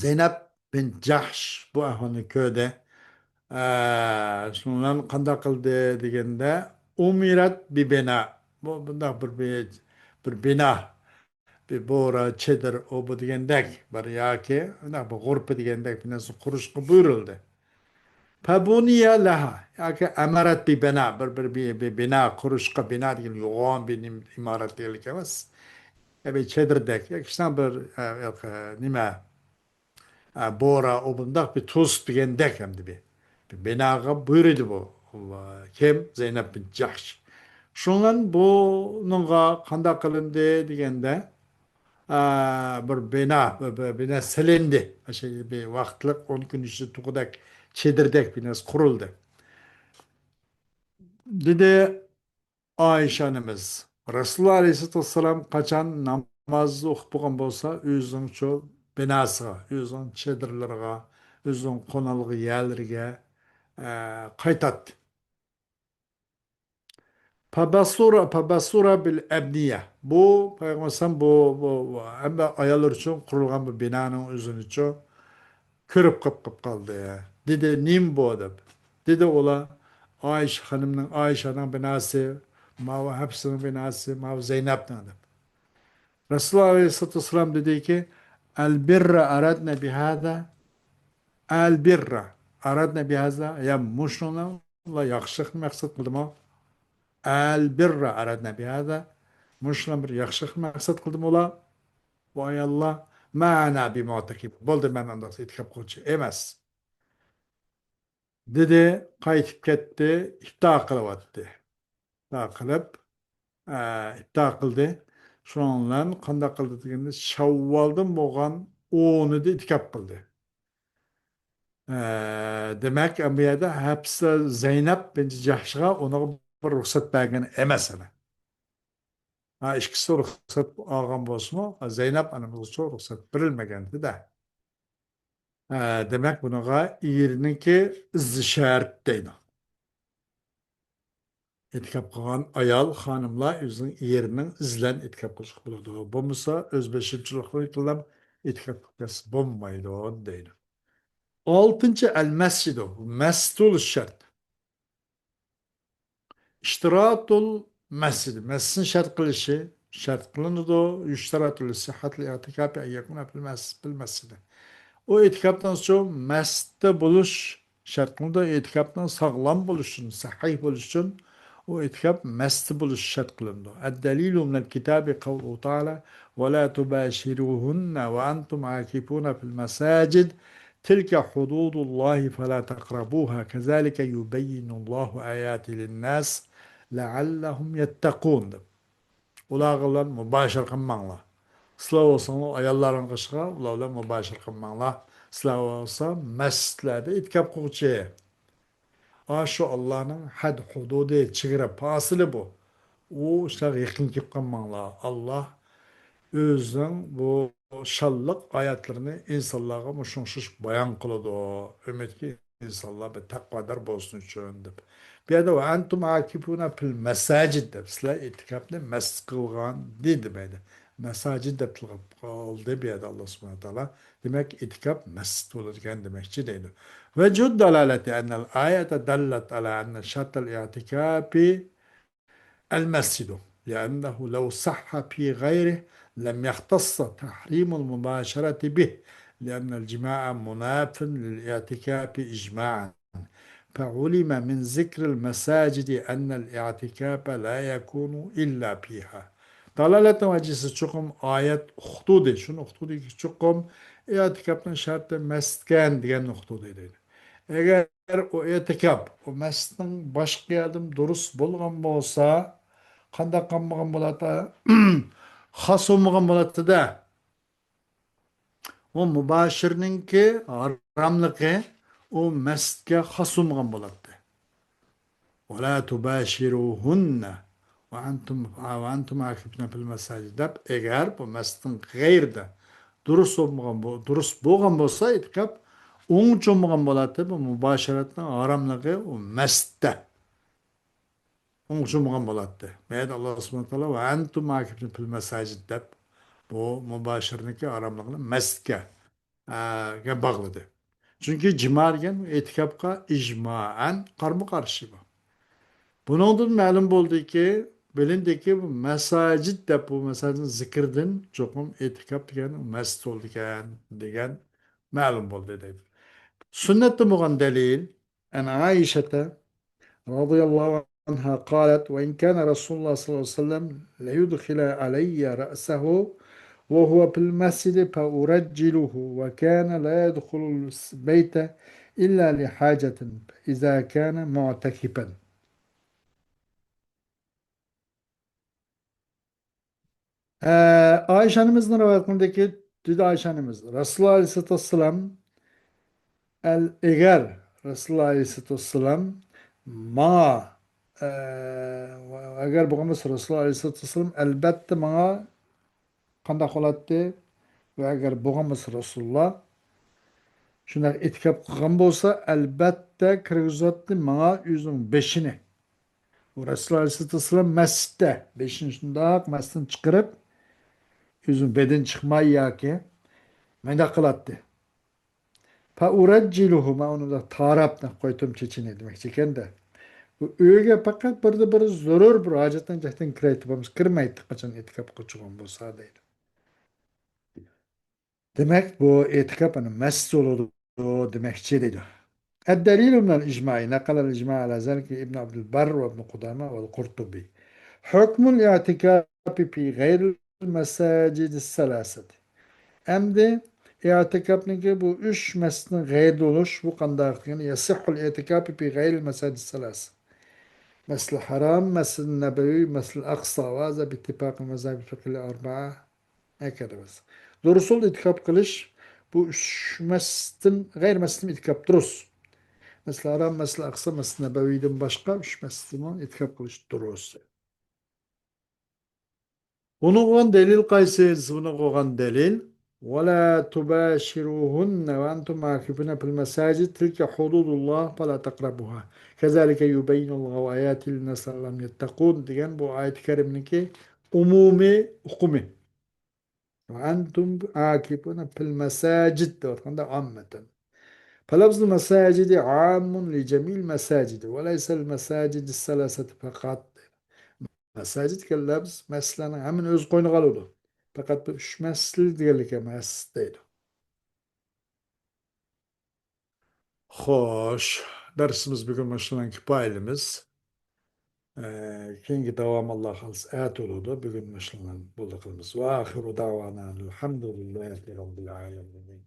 زەينەپ بىن جەھش بۇ ئەھۋالنى كۆردى. ئە، شۇنىڭ بىلەن قانداق قىلدى دېگەندە، ئۇمىرەت بىبىنا. بۇ بۇنداق بىر، بىر، بىر بىنا، بىر بورا، چېدىر، ئۇ بۇ دېگەندەك بىر ياكى بۇنداق بىر غۇرپا دېگەندەك بىر نەرسە قۇرۇشقا بۇيرۇلدى. فبني لها، ياكى أمرت ببناء، بىر، بىر، بىر، بىر بىنا قۇرۇشقا، بىنا دېگەن يوغان بىر نېمە، ئىمارەت دېگەنلىك ئەمەس. يا بىر چېدىردەك، ياكى شۇنداق بىر، ئە، ياكى نېمە، ئە، بورا، ئۇ بۇنداق بىر توسۇپ دېگەندەك ئەمدى بىر، بىر بىناغا بۇيرۇدى بۇ. كىم؟ زەينەپ بىن جەھش. شۇنىڭ بىلەن بۇنىڭغا قانداق قىلىندى دېگەندە، ئە، بىر بىنا، بىر، بىر بىنا سېلىندى. شۇ بىر ۋاقىتلىق ئون كۈن ئىچىدە تۇغۇدەك، چېدىردەك بىناسى قۇرۇلدى. دېدى ئائىشە ئانىمىز، رەسۇلۇللا ئەلەيھىسسالاتۇ ۋەسسالام قاچان ناماز ئوقۇپ بولغان بولسا، ئۆزىنىڭ شۇ بىناسىغا، ئۆزىنىڭ چېدىرلىرىغا، ئۆزىنىڭ قونالغۇ يەرلىرىگە، ئە، قايتاتتى. فبصر، فبصر بالأبنية. بۇ پەيغەمبەر ئەلەيھىسسالام بۇ، بۇ، بۇ ھەممە ئاياللار ئۈچۈن قۇرۇلغان بۇ بىنانىڭ ئۆزىنىچۇ كۆرۈپ قاپ، قاپ قالدى. دېدى، نېمە بۇ؟ دەپ. دېدى ئۇلار، ئائىشە خانىمنىڭ، ئائىشەنىڭ بىناسى، ماۋۇ ھەپسىنىڭ بىناسى، ماۋۇ زەينەپنىڭ، دەپ. رەسۇلۇللا ئەلەيھىسسالاتۇ ۋەسسالام دېدىكى، البر أردنا بهذا، البر أردنا بهذا، يا مۇشۇنىڭ ئۇلار ياخشىلىقنى مەقسەت قىلدىمۇ؟ البر أردنا بهذا. مۇشۇلار بىر ياخشىلىقنى مەقسەت قىلدىمۇ ئۇلار؟ بۇ ئاياللار، ما أنا بمعتكف. بولدى، مەن ئانداق ئېتىكاپ قىلغۇچى ئەمەس. دېدى، قايتىپ كەتتى، ئىپتار قىلىۋەتتى. ئىپتار قىلىپ، ئە، ئىپتار قىلدى. شۇنىڭ بىلەن قانداق قىلدى دېگەندە، شەۋۋالدىن بولغان ئونىدا ئېتىكاپ قىلدى. ئە، دېمەك، بۇ يەردە ھەپسە زەينەپ بىنتى جەھشىغا ئۇنىڭغا بىر رۇخسەت بەرگەن ئەمەس ئەنە. ھە، ئىككىسى رۇخسەت ئالغان بولسىمۇ، زەينەپ ئانىمىزغىچۇ رۇخسەت بېرىلمىگەنىدى-دە. ھە، دېمەك، بۇنىڭغا ئېرىنىڭكى ئىزى شەرت دەيدۇ. ئېتىكاپ قىلغان ئايال، خانىملار ئۆزىنىڭ ئېرىنىڭ ئىزى بىلەن ئېتىكاپ قىلىشقا بولىدۇ. بولمىسا، ئۆز بېشىمچىلىقى بىلەن ئېتىكاپ قىلىپ كەتسە بولمايدۇ، دەيدۇ. ئالتىنچى، المسجد، مەست بولۇش شەرت. اشتراط المسجد، مەستنى شەرت قىلىشى شەرت قىلىنىدۇ. يشترط لصحة الاعتكاف أن يكون في المس-، في المسجد. ئۇ ئېتىكاپنىڭ شۇ مەستتە بولۇش شەرت قىلىنىدۇ. ئېتىكاپنىڭ ساغلام بولۇشى ئۈچۈن، سەھىھ بولۇشى ئۈچۈن ئۇ ئېتىكاپ مەستتە بولۇش شەرت قىلىنىدۇ. الدليل من الكتاب قوله تعالى، ولا تباشروهن وأنتم عاكفون في المساجد، تلك حدود الله فلا تقربوها، كذلك يبين الله آياته للناس لعلهم يتقون، دەپ. ئۇلارغا بىلەن مۇباشىرە قىلماڭلار. سىلەر بولساڭلار ئاياللارنىڭ قېشىغا ئۇلار بىلەن مۇباشىرە قىلماڭلار. سىلەر بولسا مەسچىتلەردە ئېتىكاپ قىلغۇچى. ئاشۇ ئاللانىڭ ھەد ھۇدۇدى، چېگرا، پاسىلى بۇ. ئۇ ئىشلارغا يېقىن كېلىپ قالماڭلار. ئاللا ئۆزىنىڭ بۇ شانلىق ئايەتلىرىنى ئىنسانلارغا مۇشۇنىڭغا ئوخشاش بايان قىلىدۇ. ئۈمىدكى ئىنسانلار بىر تەقۋادار بولسۇن ئۈچۈن دەپ. بۇ يەردە ۋە ئەنتۇم ئاكىفۇنە پىل مەساجىد دەپ، سىلەر ئېتىكاپنى مەسچىت قىلغان دېمەيدۇ. مەساجىد دەپ تىلغا ئالدى بۇ يەردە ئاللا سۇبھانە تائالا. دېمەك، ئېتىكاپ مەسچىت بولىدىكەن دېمەكچى دەيدۇ. وجه الدلالة أن الآية دلت على أن شرط الاعتكاف المسجد، لأنه لو صح في غيره لم يختص تحريم المباشرة به، لأن الجماع مناف للاعتكاف إجماعا، فعلم من ذكر المساجد أن الاعتكاف لا يكون إلا فيها. دالالەتنىڭ ۋەجىسى چوقۇم ئايەت ئۇقتۇردى. شۇنى ئۇقتۇردىكى، چوقۇم ئېتىكاپنىڭ شەرتى مەسچىتكەن دېگەننى ئۇقتۇردى دەيدۇ. ئەگەر ئۇ ئېتىكاپ ئۇ مەسچىتنىڭ باشقا يەردىن دۇرۇس بولغان بولسا، قانداق قىلمىغان بولاتتى؟ خاس بولمىغان بولاتتى-دە. ئۇ مۇباشىرنىڭكى ھاراملىقى ئۇ مەسچىتكە خاس بولمىغان بولاتتى. ولا تباشروهن وأنتم، وأنتم عاكفون في المساجد دەپ، ئەگەر بۇ مەسچىتنىڭ غەيرىدە دۇرۇس بولمىغان بو-، دۇرۇس بولغان بولسا ئېتىكاپ، ئوڭچۇمىغان بولاتتى، بۇ مۇباشىرەتنىڭ ھاراملىقى ئۇ مەسچىتتە ئوڭچۇمىغان بولاتتى. مەيەردە ئاللا سۇبھانە تائالا ۋە ئەنتۇم ئاكىفۇنە فىل مەساجىد دەپ، بۇ مۇباشىرىنىڭكى ھاراملىقىنى مەسچىتكە، ئە، گە باغلىدى. چۈنكى جىما دېگەن ئېتىكاپقا ئىجمائەن قارمۇ قارشى بۇ. بۇنىڭدىن مەلۇم بولدىكى، بىلىندىكى، بۇ مەساجىد دەپ، بۇ مەساجىدنىڭ زىكرىدىن چوقۇم ئېتىكاپ دېگەن مەسچىت بولىدىكەن دېگەن مەلۇم بولدى دەيدۇ. سۈننەتتە بولغان دەلىل، عن عائشة رضي الله عنها قالت: وإن كان رسول الله صلى الله عليه وسلم ليدخل علي رأسه وهو في المسجد فأرجله، وكان لا يدخل البيت إلا لحاجة، إذا كان معتكفا. ئە، ئائىشە ئانىمىزدىن رىۋايەت قىلىندىكى، دېدى ئائىشە ئانىمىز، رەسۇلۇللاھ ئەلەيھىسسالاتۇ ۋەسسالام، ئەل-، ئەگەر رەسۇلۇللاھ ئەلەيھىسسالاتۇ ۋەسسالام ماڭا، ئە، ئەگەر بولغان بولسا، رەسۇلۇللاھ ئەلەيھىسسالاتۇ ۋەسسالام ئەلبەتتە ماڭا قانداق قىلاتتى؟ ۋە ئەگەر بولغان بولسا، رەسۇلۇللاھ شۇنداق ئېتىكاپ قىلغان بولسا، ئەلبەتتە كىرگۈزەتتى ماڭا ئۆزىنىڭ بېشىنى. ئۇ رەسۇلۇللاھ ئەلەيھىسسالاتۇ ۋەسسالام مەسچىتتە، بېشىنى شۇنداق مەسچىتتىن چىقىرىپ، ئۆزىنىڭ بەدىنى چىقماي ياكى مۇنداق قىلاتتى. فأرجله، مەن ئۇنى بۇنداق تاراپ، قويتۇم چېچىنى دېمەكچى ئىكەن-دە. ئۇ ئۆيگە پەقەت بىردە بىر زۆرۈر بىر ھاجەتتىن جەھەتتىن كىرەيتتى، بولمىسا كىرمەيتتى، قاچان ئېتىكاپ قىلغۇچىغان بولسا دەيدۇ. دېمەك، بۇ ئېتىكاپ ئەنە مەسچىت بولىدۇ دېمەكچى دەيدۇ. الدليل من الإجماع، نقل الإجماع على ذلك ابن عبد البر وابن قدامة والقرطبي. حكم الاعتكاف في غير المساجد الثلاثة. ئەمدى ئېتىكاپنىڭكى بۇ ئۈچ مەسچىتنىڭ غەيرىدە بولۇش، بۇ قانداق دېگەن، يصح الاعتكاف في غير المساجد الثلاثة. مەسجىدىل ھارام، مەسجىدىل نەبەۋى، مەسجىدىل ئەقسا، ۋە ھازا بىتتىپاقىل مەزاھىبىل فىقھىييە ئەربەئە. ھەكەدە بىز. دۇرۇس ئېتىكاپ قىلىش، بۇ ئۈچ مەسچىتتىن، غەيرىي مەسچىتتىن ئېتىكاپ دۇرۇس. مەسجىدىل ھارام، مەسجىدىل ئەقسا، مەسجىدىل نەبەۋىدىن باشقا ئۈچ مەسچىتتىن ئېتىكاپ قىلىش دۇرۇس. بۇنىڭغا قويغان دەلىل قايسى؟ بۇنىڭغا قويغان دەلىل، ولا تباشروهن وأنتم عاكفون في المساجد تلك حدود الله فلا تقربوها كذلك يبين الله آياته للناس لعلهم يتقون دېگەن بۇ ئايەت كەرىمىنىڭكى ئومۇمىي ئۇقۇمى. وأنتم عاكفون في المساجد دەۋاتقاندا عامة. فلفظ المساجد عام لجميع المساجد وليس للمساجد الثلاثة فقط. مەساجىد دېگەن لەپز مەسچىتلەرنىڭ ھەممىنى ئۆز قوينىغا ئالىدۇ. پەقەت بۇ ئۈچ مەسچىت دېگەنلىك ئەمەس دەيدۇ. خوش، دەرسىمىز بۈگۈن مۇشۇنىڭ كۇپايىلىمىز. ئە، كېيىنكى داۋامى ئاللا خالىسا ئەتە بولىدۇ. بۈگۈن مۇشۇنىڭ بولدى قىلىمىز. وآخر دعوانا الحمد لله رب العالمين.